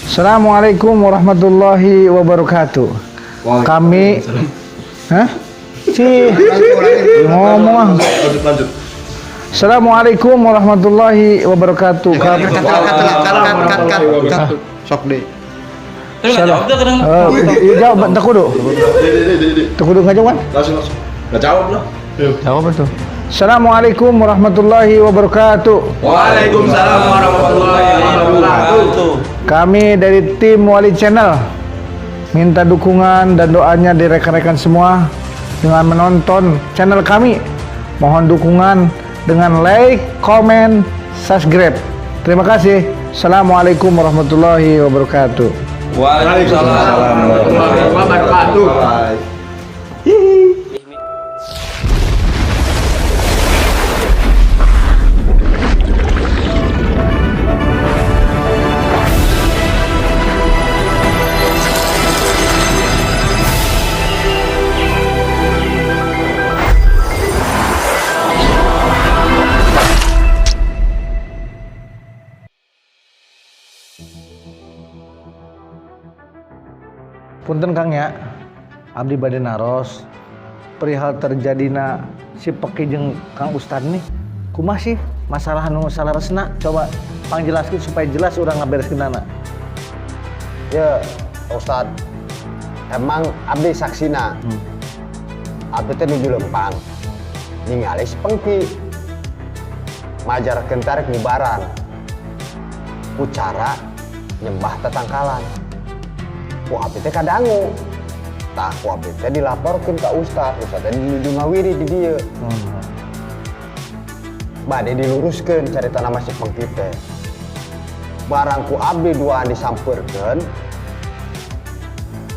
Assalamualaikum warahmatullahi wabarakatuh. Kami. Hah? Cih, ngomong ah. Lanjut, lanjut. Assalamualaikum warahmatullahi wabarakatuh. Kami Cut, cut, cut, cut, cut, cut. Sok deh. Tapi nggak jawab tuh kadang. Eh, iya, jawab tak kudu. Di. Tak kudu ngajawab kan? Langsung, langsung. Nggak jawab lah. Jawab betul. Assalamualaikum warahmatullahi wabarakatuh. Waalaikumsalam warahmatullahi wabarakatuh. Kami dari tim Wali Channel minta dukungan dan doanya dari rekan-rekan semua dengan menonton channel kami. Mohon dukungan dengan like, comment, subscribe. Terima kasih. Assalamualaikum warahmatullahi wabarakatuh. Waalaikumsalam warahmatullahi wabarakatuh. Bye. Punten, Kang, ya. Abdi bade naros perihal terjadina si Peki jeung Kang Ustad nih. Kumaha sih masalah nu saleresna? Coba pangjelaskeun supaya jelas urang ngabereskeunana. Ya, Ustad. Emang abdi saksina. Abdi teh nuju lempang. Ningali si Pengki. Majarkeun tarik ngubaran. Ku cara nyembah tetangkalan. Ku abdi teh kadangu. Tah, ku abdi teh dilaporkeun ka Ustad. Ustad teh nuju ngawirid di dieu. Bade diluruskeun carita nama si Pengki teh. Barang ku abdi duaan disampeurkeun,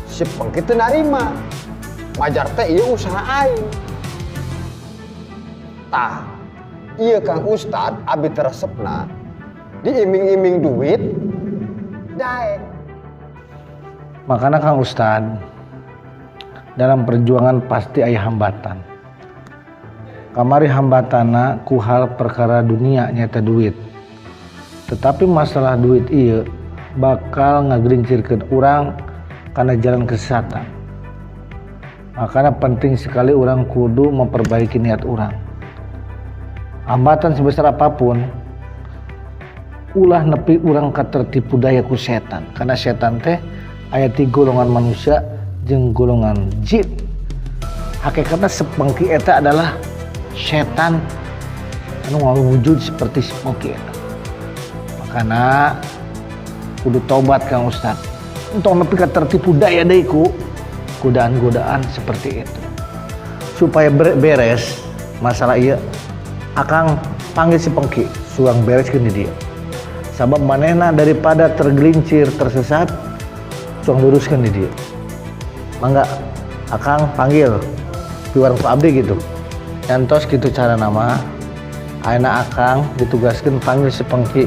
si Pengki teu narima. Majar teh ieu usaha aing. Tah, ieu Kang Ustad, abdi teh resepna diiming-iming duit daek. Makanya, Kang Ustad, dalam perjuangan pasti aya hambatan. Kamari hambatana ku hal perkara dunia, nyata duit. Tetapi masalah duit iya bakal ngagelincirkeun urang karena jalan kesesatan. Makanya penting sekali urang kudu memperbaiki niat urang. Hambatan sebesar apapun, ulah nepi urang tertipu daya ku setan. Karena setan teh aya ti golongan manusia jeung golongan jin. Hakikatnya si Pengki eta adalah setan anu ngawujud seperti si Pengki eta. Makana kudu tobat, Kang Ustad. Entong nepi ka tertipu daya deui ku godaan-godaan seperti itu. Supaya beres masalah ieu, Akang panggil si Pengki, suang bereskeun di dia. Sabab manehna daripada tergelincir tersesat, suang luruskan di dia. Mangga, Akang panggil piwarang ku abdi gitu. Entos gitu cara nama. Ayeuna Akang ditugaskan panggil si Pengki.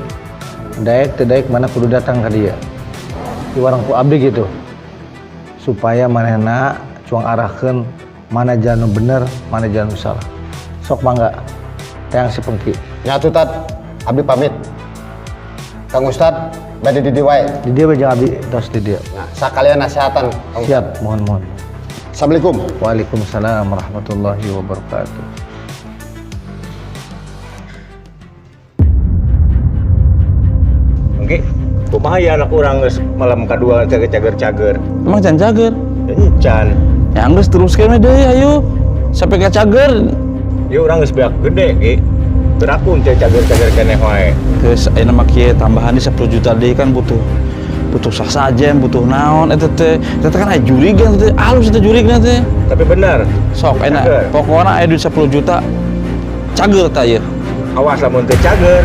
Daek teu daek mana kudu datang ke dia. Piwarang ku abdi gitu. Supaya manehna cuang arahkeun mana jalan nu bener, mana jalan nu salah. Sok mangga teang si Pengki. Nya atuh, Tad, abdi pamit. Kang Ustad bade di dieu wae. Di dia jeung abdi tos di dia. Nah, sakalian nasihatan, Kang Ustad. Siap, mohon mohon. Assalamualaikum. Waalaikumsalam warahmatullahi wabarakatuh. Oke, kumaha ya anak urang geus malam kadua cager-cager? Emang can cager? Encan. Ya geus, teruskeun we deui, ayo. Sampai ka cager. Ya urang geus beak gede, Ki. Beraku teh cager-cager keneh wae. Geus, ayeuna mah kieu, tambahan di 10 juta deui kan butuh butuh sasajen, butuh naon eta teh. Eta teh kan aya jurigan teh, alus eta jurigna teh. Tapi bener. Sok enak. Cager. Pokokna aya duit 10 juta cager tah ieu. Awas lamun teu cager,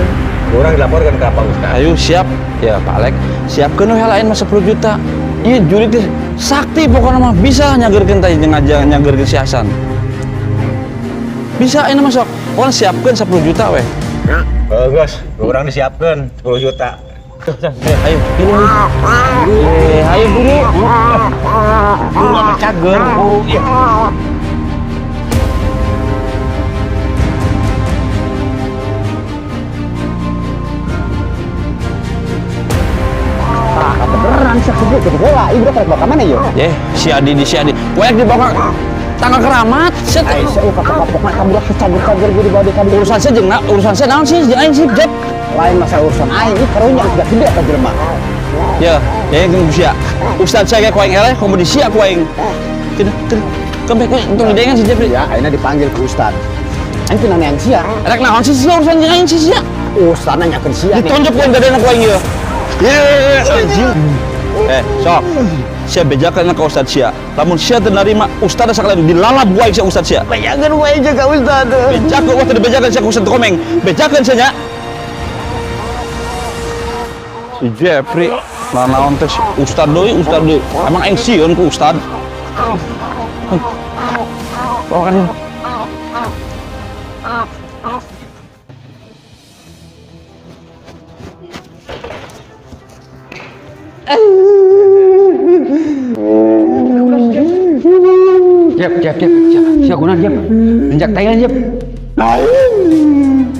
urang dilaporkan ke Pak Ustad. Ayo siap ya, Pak Alek. Siapkeun we lain mah 10 juta. Ieu jurig teh sakti, pokokna mah bisa nyagerkeun teh, ngaja nyagerkeun si Hasan. Bisa ini masuk. Pokoknya siapkeun 10 juta weh. Oh, geus, urang disiapkeun 10 juta. Tuh, San, ayo, ayo, buru. Eh, ayo buru. Buru sama cager, buru. Iya. Tah, bener. Bisa sebut ke bola, ieu budak rek bawa ka mana ieu? Eh, si Adi di si Adi. Wayak dibawa ka tangga keramat. Set. Aisyah, kapok-kapok ka budak cager-cager gue dibawa di kabin. Urusan saya jeung urusan saya naon sih? Jeung aing sih, Jep. Lain masalah urusan aing, ini karunya udah gede ka jelema. Ya, ya yang sia. Ustad saya kayak ku aing eleh, komo di sia ku aing. Tidak, tidak. Kembali ku untung didengar si Jepri. Ya, ayeuna dipanggil ke ustad. Aing teu nanyain sia. Rek naon sih sia urusan jeung aing sih sia? Ustad nanyakeun sia nih. Ditonjok ku aing dadana ku aing ieu. Ye, anjing. Eh, sok. Sia bejakeun ka ustad sia. Lamun sia teu narima, ustad sakalian dilalap ku aing sia ustad sia. Bejakeun wae jeung ka ustad. Bejakeun waktu dibejakeun sia ku ustad Komeng. Bejakeun sia nya. Si Jepri, nah naon teh si ustad deui, ustad deui. Emang aing sieun ku ustad. Bawa kan. Jep, Jep, Jep, siap, siap guna Jep. Injak Thailand Jep.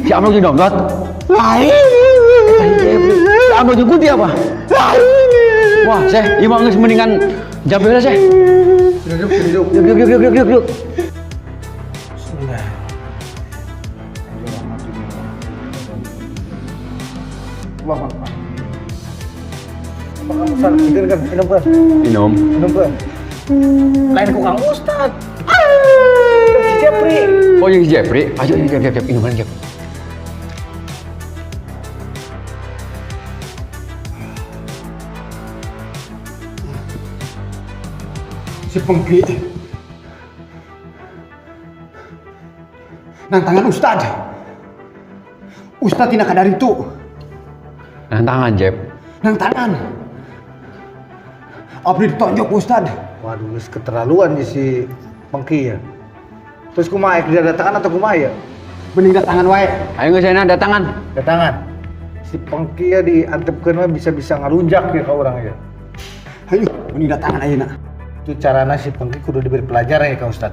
Si Amro jeung domdot. Lain. Si Amro jeung Kunti apa? Wah, seh, ieu mah geus mendingan jampe heula seh. Duduk, duduk. Yuk, yuk, yuk, yuk, yuk, yuk. Bismillah. Allahu Akbar. Apa kamu Ustaz? Minum kan? Minum kan? Minum. Minum kan? Lain ku Kang Ustad. Si Jepri. Oh, jeung si Jepri. Ayo, Jep, Jep, Jep, minum Jep. Si Pengki nang tangan Ustad. Ustad tidak kadar itu. Nang tangan, Jep. Nang tangan. Abdi ditonjok Ustad. Waduh, geus keterlaluan nih si Pengki ya. Terus kumaha dia datangan atau kumaha ya? Mending datangan wae. Ayo geus ayeuna datangan. Datangan. Si Pengki ya diantepkeun mah bisa-bisa ngarunjak ya ka urang ya. Ayo, mending datangan ayeuna. Itu carana si Pengki kudu diberi pelajaran ya Kang Ustad.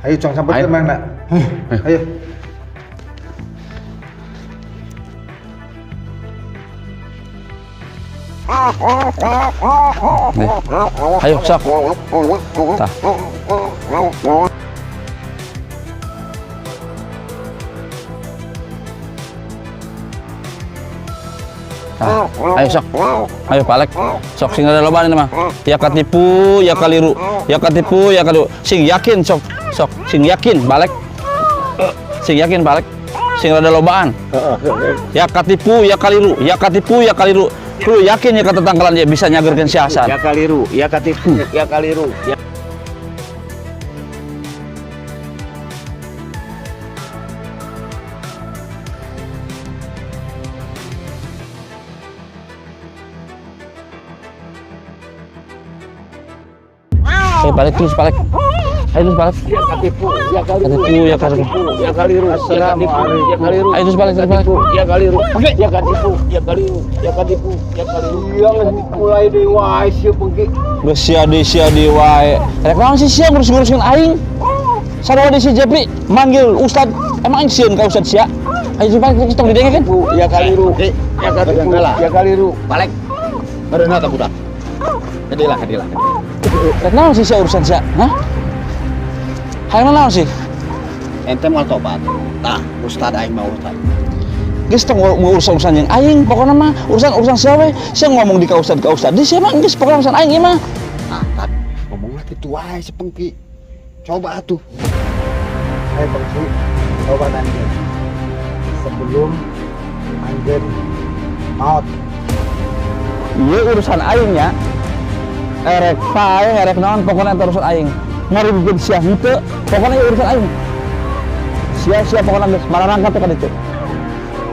Ayo cong sampai Ayo. ke mana? Ayo. Nih. Ayo, sok. Tah. Tah. Ayo sok. Ayo palek. Sok sing ada loba ini mah. Ya katipu, ya kaliru. Ya katipu, ya kaliru. Sing yakin sok. Sok sing yakin balik. Sing yakin balik. Sing rada lobaan. Ya katipu, ya kaliru. Ya katipu, ya kaliru. Kudu yakin ya kata tangkalan dia bisa nyagerkeun si Hasan. Ya kaliru, ya katipu, ya kaliru. Ya. Ayo balik terus balik. Ayo terus balik. Ya katipu, ya kaliru. Katipu, ya kaliru. Ya kaliru, ya katipu, ya kaliru. Ayo terus balik, terus balik. Ya kaliru, ya katipu, ya kaliru, ya katipu, ya kaliru. Iya, mulai deui wae si Pengki. Geus sia deui sia deui wae. Rek naon sih sia ngurus-nguruskeun aing? Sarua deui si Jepri manggil ustad. Emang aing sieun ka ustad sia? Ayo terus balik terus tong didengekeun. Ya kaliru, ya katipu, ya kaliru. Balik. Bareuna tah budak. Kadilah, kadilah. Rek naon sih sia urusan sia? Hah? Hayang naon sih? Ente moal tobat. Tah, ustad aing mah ustad. Geus tong urusan-urusan jeung aing, pokona mah urusan-urusan sia we. Sia ngomong di ka ustad di sia mah geus pokona urusan aing ieu mah. Nah, tadi ngomongna kitu wae si Pengki. Coba atuh. Ayo Pengki, coba nanti. Sebelum anjeun maut. Ieu urusan aing nya. Erek pae, erek naon pokona eta urusan aing. Ngaributkeun sia henteu, pokona ieu urusan aing. Sia-sia pokona geus mararangkat teh ka ditu.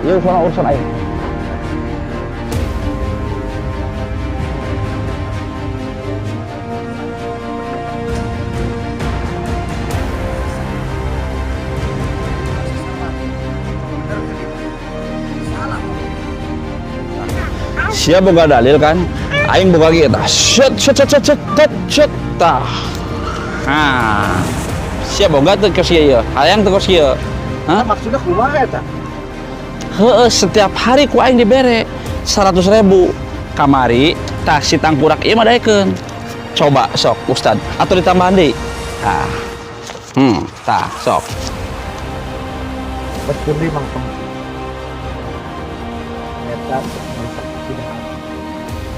Ieu urusan urusan aing. Sia boga dalil kan? Aing boga ge tah. Shot shot shot shot shot shot shot tah. Nah. Sia boga teu kos ieu. Hayang teu kos ieu. Hah? Maksudnya kumaha eta? Heeh, setiap hari ku aing dibere 100.000. Kamari Tah, si tangkurak ieu mah daekeun. Coba sok Ustad atau ditambahan deui. Tah. Tah sok. Betul deui, Mang Pengki. Eta merusak tidak.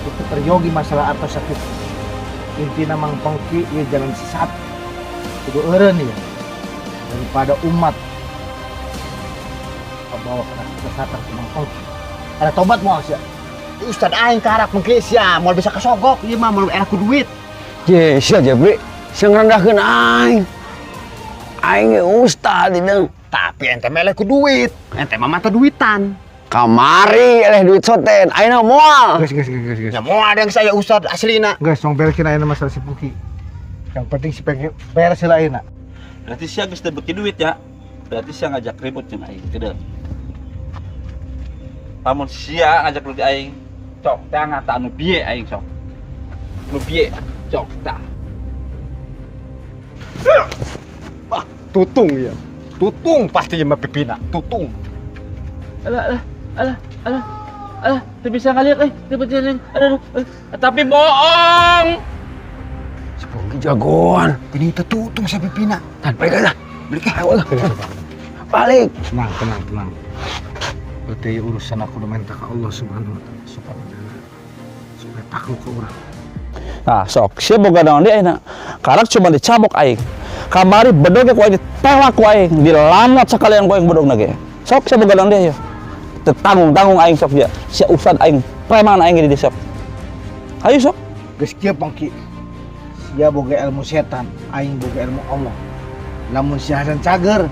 Itu peryogi masalah atau sakit. Intina Mang Pengki ieu jalan sesat. Kudu eureun ieu. Daripada umat bawa kena kesesatan ke Mang Pengki. Ada tobat moal sia? Ustad, aing karap mungkin sia moal bisa kasogok ieu mah, moal era ku duit. Ye, sia Jepri, sia ngerendahkeun aing. Aing ge ustad ini. Tapi ente meleh ku duit. Ente mah mata duitan. Kamari eleh duit soten, ayeuna moal. Geus, geus, geus, geus, geus. Ya moal ada yang saya Ustad aslina. Geus, tong beresin ayeuna masalah si Pengki. Yang penting si Pengki beres heula ayeuna. Berarti sia geus teu beuki duit ya. Berarti sia ngajak ribut jeung aing, kieu. Lamun sia ngajak ribut aing, cok tah ngata anu bieu aing sok. Nu bieu, cok tah. Wah, tutung ya. Tutung pasti mah pipina, tutung. Alah, alah, alah, alah, alah, teu bisa ngaliuk euy, teu bisa ngaliuk. Aduh, aduh, eh, tapi bohong. Si Pongki jagoan. Ini teh tutung sa pipina. Tan, balik aja. Balik ayo lah. Balik. Tenang, tenang, tenang. Berarti urusan aku udah minta ke Allah Subhanahu wa Taala supaya supaya takluk ke urang. Nah, sok, sia boga naon deui ayeuna? Karak cuma dicabok aing. Kamari bedog ku aing ditewak ku aing, dilamot sakalian ku aing bedogna ge. Sok, sia boga naon deui ayo. Teu tanggung-tanggung aing sok dia. Sia ustad aing, preman aing di sok. Ayo sok. Geus kieu, Pongki. Sia boga ilmu setan, aing boga ilmu Allah. Lamun si Hasan cager,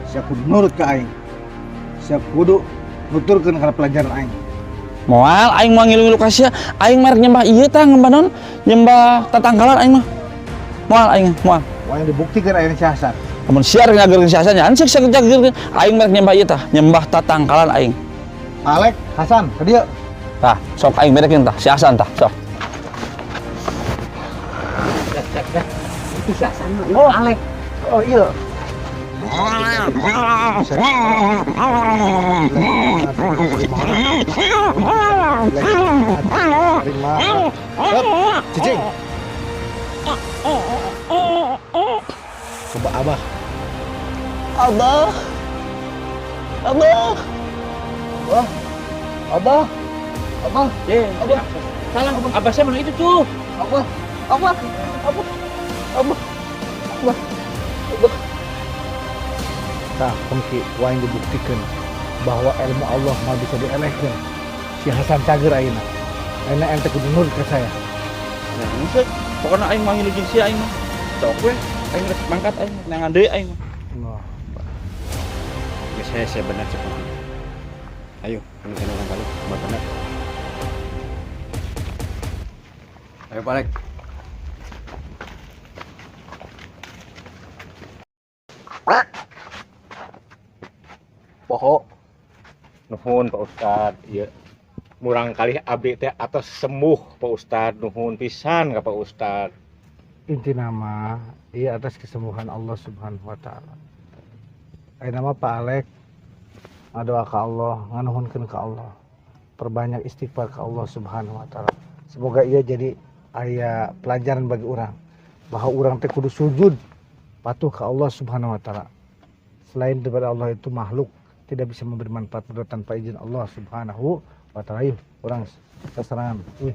sia kudu nurut ke aing. Sia kudu nuturkeun kana pelajaran aing. Moal aing moal ngilu-ngilu ka sia. Aing merek nyembah ieu tah, nyembah naon? Nyembah tatangkalan aing mah. Moal aing moal. Wah, yang dibuktikan aing si Hasan. Lamun sia rek ngageurkeun si Hasan nya, cek sia ngageurkeun. Aing merek nyembah ieu tah, nyembah tatangkalan aing. Alek, Hasan, ke dieu. Tah, sok aing berekeun tah si Hasan tah, sok. Itu si Hasan mah, oh, Alek. Oh iya. Terima. Cicing. Coba Abah. Abah. Abah. Abah. Abah. Abah. Abah. Salah, abah saya mana itu tuh? Abah. Abah. Abah. Abah. Abah. Abah. Tah, Pengki, wah yang dibuktikan bahwa ilmu Allah mah bisa dielehkeun. Si Hasan cager ayeuna. Ayeuna ente kudu nurut ke saya. Nah, buset. Pokoknya aing mah ngilu jeung sia aing mah. Sok we, aing rek mangkat aing neangan deui aing mah. Allah. Geus hese bener si Pongki. Ayo, ini kan orang balik, buat bener. Ayo balik. Poho. Nuhun Pak Ustad, ieu murang kali abdi teh atos sembuh, Pak Ustad, nuhun pisan ka Pak Ustad. Inti nama iya atas kesembuhan Allah Subhanahu wa Taala. Ayeuna mah Pak Alek ngadoa ka Allah, nganuhunkeun ka Allah. Perbanyak istighfar ke Allah Subhanahu wa Taala. Semoga ia jadi aya pelajaran bagi orang bahwa orang teh kudu sujud patuh ke Allah Subhanahu wa Taala. Selain daripada Allah itu makhluk tidak bisa memberi manfaat tanpa izin Allah Subhanahu wa Taala. Yuk, urang sasarangan. Wih.